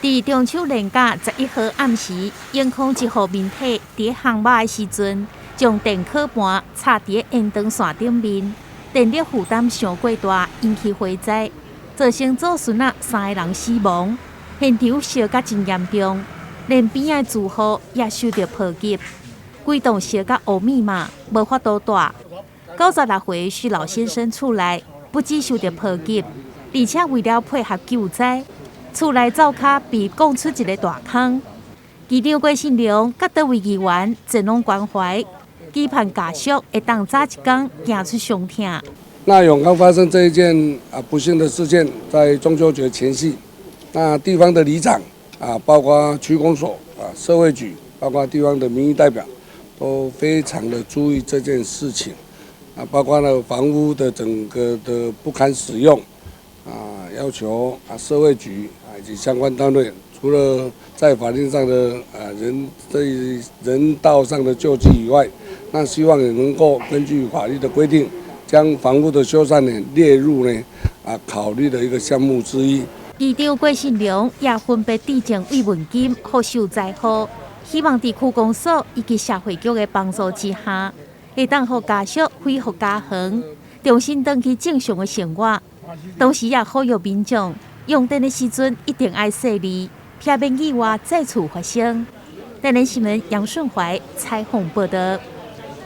佇中秋連假11號暗時，永康一戶民宅佇烘肉的時陣，將電烤盤插佇延長線頂面，電力負擔傷過大，引起火災，造成祖孫仔三个人死亡。現場燒甲真嚴重，連邊仔住戶也受著波及，規棟燒甲烏密碼，無法度蹛。96歲徐老先生厝內不止受著波及，而且為了配合救災，厝內灶跤被拱出一个大空。議長郭信良佮多位議員前往關懷，期盼家屬會當早一工行出傷痛。那永康發生這一件不幸的事件，在中秋節前夕，那地方的里長啊，包括區公所啊、社會局，包括地方的民意代表，都非常的注意這件事情啊，包括了房屋的整個的不堪使用啊，要求社會局以及相關單位，除了在法律上的人道上的救濟以外，那希望也能夠根據法律的規定，將房屋的修繕呢列入呢考慮的一個項目之一。議長郭信良也分別致贈慰問金予受災戶，希望佇區公所以及社會局的幫助之下，會當予家屬恢復家園，重新轉去正常的生活。同時也呼籲民眾用電的時陣一定愛細膩，避免意外再次發生。台南新聞楊順懷採訪報道。